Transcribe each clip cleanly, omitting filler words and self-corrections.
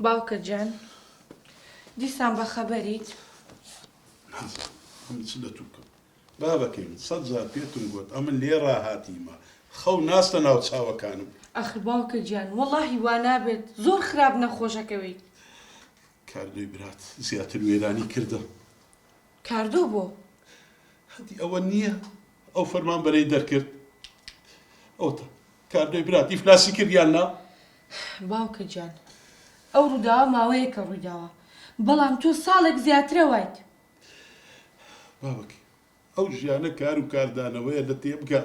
باوکە گیان دیسان بەخەبەریت؟ نازانم ئەمن چ لە تو بکەم بابەکەی من سەت جار پێتم گۆت ئەمن لێ ڕاهاتیمە خەو ناستە ناو چاوەکانم. ئەخر باوکە گیان وەڵاهی وا نابێت زۆر خراپ نەخۆش ئەکەویت. کاردۆی برات زیاتر وێرانی کردم. کاردۆ بۆ؟ هەدی ئەوە نییە ئەو فەرمانبەرەی دەرکرد ئەوەتا کاردۆی برات ئیفلاسی کرد یان نا؟ باوکە گیان ئەو ڕووداوە ماوەیەکە ڕوویداوە بەڵام تۆ ساڵێک زیاترە وایت. باوەکەی ئەو ژیانە کار و کاردانەوەیە لە تێبگە.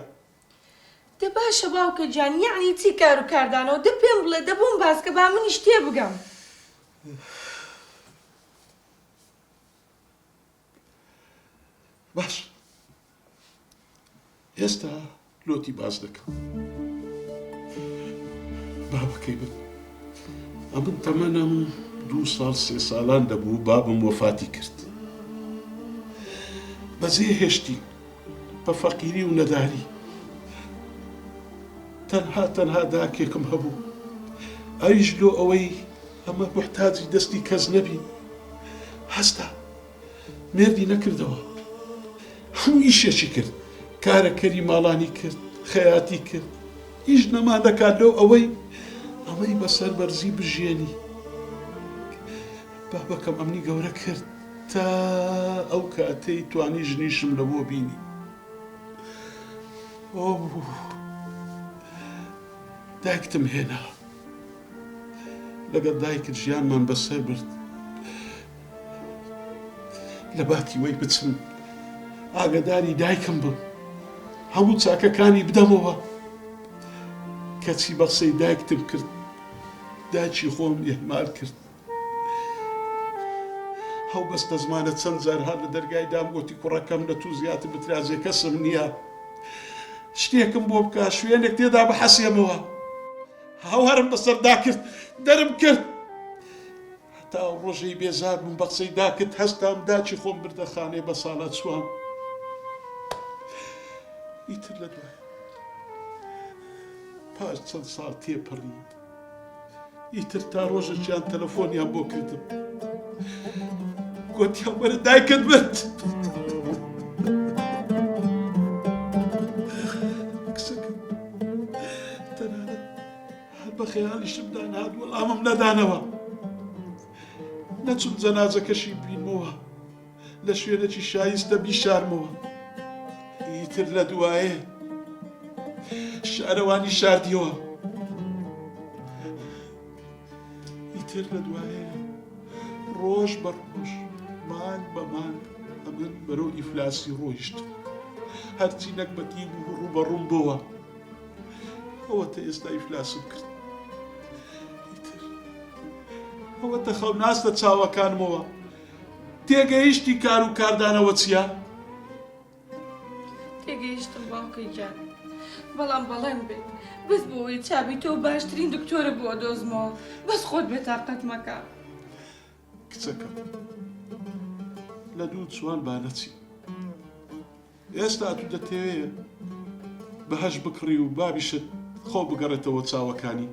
دە باشە باوکە گیان یەعنی چی کار و کاردانەوە دە پێم بڵێ دە بۆم باس کە با منیش تێبگەم. باش ئێستا لۆتی باس دەکەم بابەکەی من ئەمن تەمەنم دوو ساڵ سێ ساڵان دەبوو بابم وەفاتی کرد بەجێ هێشتی بە فەقیری و نەداری تەنها تەنها داکێکم هەبوو ئەویش لۆ ئەوەی ئەمە محتاجی دەستی کەس نەبین هەستا مێردی نەکردەوە هەموو ئیشێکی کرد کارەکەری ماڵانی کرد خەیاتی کرد ئیش نەما دەکات لەو ئەوەی ئەمەی بەسەر بەرزی بژێنی بابەکەم ئەمنی گەورە کرد تا ئەو کاتەی توانی ژنیشم لە بۆ بینی ئەو دایکتم هێنا لەگەڵ دایکت ژیانمان بەسەر برد لە باتی وەی بچم ئاگداری دایکم بم هەموو چاکەکانی بدەمەوە کەچی بە قسەی دایکتم کرد دایکی خۆم ئیهمال کرد هەو بەستە زمانە چەند جار هات لە دەرگای دام گۆتی کوڕەکەم لە تو زیاتر بترازێ کەسم نییە شتێکم بۆ بکە شوێنێک تێدا بحەسێمەوە هاوارم بەسەردا کرد دەرم کرد هەتا ئەو ڕۆژەی بێزار بووم بە قسەی داکت هەستام داکی خۆم بردە خانەی بە ساڵا چوام ئیتر لە دوای پاش چەند ساڵ تێپەڕی ئیتر تا ڕۆژێکیان تەلەفۆنیان بۆ کردم گۆتیان وەرە دایکت مرد کچەکەم تەنانەت هەر بە خەیاڵیشمدا نەهات وەڵامم نەدانەوە. نەچوم جەنازەکەشی ببینمەوە، لە شوێنێکی شایستە بیشارمەوە. ئیتر لە دوایێ شارەوانی شاردیەوە. ئیتر لە دوایێ ڕۆژ بە ڕۆژ، مانگ بە مانگ ئەمن بەرەو ئیفلاسی ڕۆیشتم. هەرچی نەگبەتی بوو ڕووبەڕووم بۆوە. ئەوەتە ئێستا ئیفلاسم کرد ئیتر ئەوەتە خەو ناستە چاوەکانمەوە تێگەیشتی کار و کاردانەوە چییە؟ تێگەیشتم باوکە گیان بەڵام بەڵێن بێت بەس بۆ ئەوەی چابی تۆ باشترین دکتۆرە بۆ ئەدۆزمەوە بەس خۆت بێتاقەت مەکە. کچەکەم لە دوو چوان با نەچین. ئێستا ئەتوو دەتەوێ بەهەشت بکڕی و بابیشت خەو بگەڕێتەوە چاوەکانی؟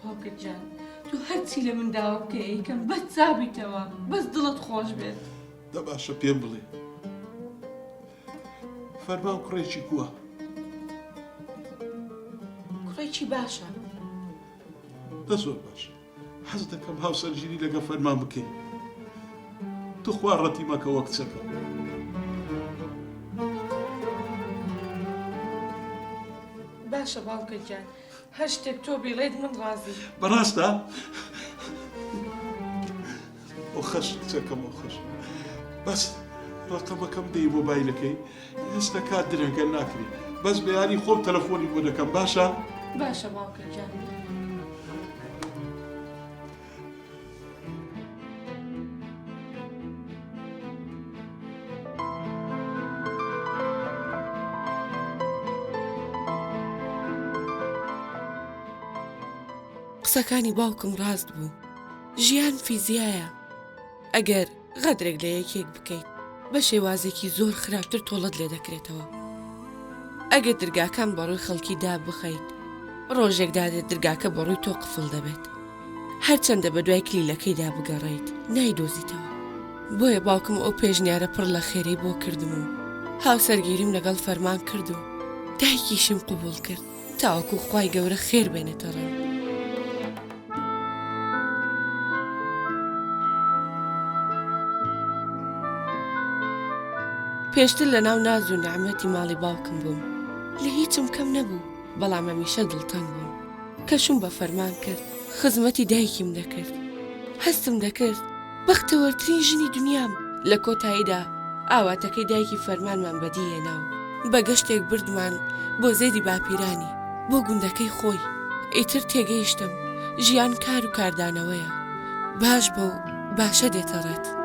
باوکە گیان تۆ هەرچی لە من داوا بکەی ئەیکەم بەس چابیتەوە بەس دڵت خۆش بێت. دە باشە پێم بڵێ فەرمان کوڕێکی کووە؟ کوڕێکی باشە. دە زۆر باشە. حەز دەکەم هاوسەرگیری لەگەڵ فەرمان بکەی توخوا ڕەتی مەکەوە کچەکەم. باشە باوکە گیان هەر شتێک تۆ بیڵێیت من ڕازیم. بەڕاستە؟ ئۆخەش کچەکەم ئۆخەش بەس ڕەقەمەکەم دەی مۆبایلەکەی ئێستا کات درەنگە ناکرێ بەس بەیانی خۆم تەلەفۆنی بۆ دەکەم باشە؟ باشە باوکە گیان. قسەکانی باوکم ڕاست بوو ژیان فیزیایە ئەگەر غەدرێک لە یەکێک بکەیت بە شێوازێکی زۆر خراپتر تۆڵەت لێ دەکرێتەوە. ئەگەر درگاکان بەڕووی خەڵکی دابخەیت، ڕۆژێک دادێت درگاکە بەڕووی تۆ قفڵ دەبێت. هەرچەندە بە دوای کلیلەکەیدا بگەڕێیت نایدۆزیتەوە. بۆیە باوکم ئەو پێشنیارە پڕ لە خێرەی بۆ کردم و هاوسەرگیریم لەگەڵ فەرمان کرد و دایکیشیم قبوڵ کرد تاوەکو خوای گەورە خێر بێنێتە ڕێم. پێشتر لەناو ناز و نیعمەتی ماڵی باوکم بووم لە هیچم کەم نەبوو بەڵام هەمیشە دڵتەنگ بووم کە شووم بە فەرمان کرد خزمەتی دایکیم دەکرد هەستم دەکرد بەختەوەرترین ژنی دنیام لە کۆتاییدا ئاواتەکەی دایکی فەرمانمان بەدی هێنا و بە گەشتێک بردمان بۆ زێدی باپیرانی بۆ گوندەکەی خۆی ئیتر تێگەیشتم ژیان کار و کاردانەوەیە باش بە و باشە دێتە ڕێت.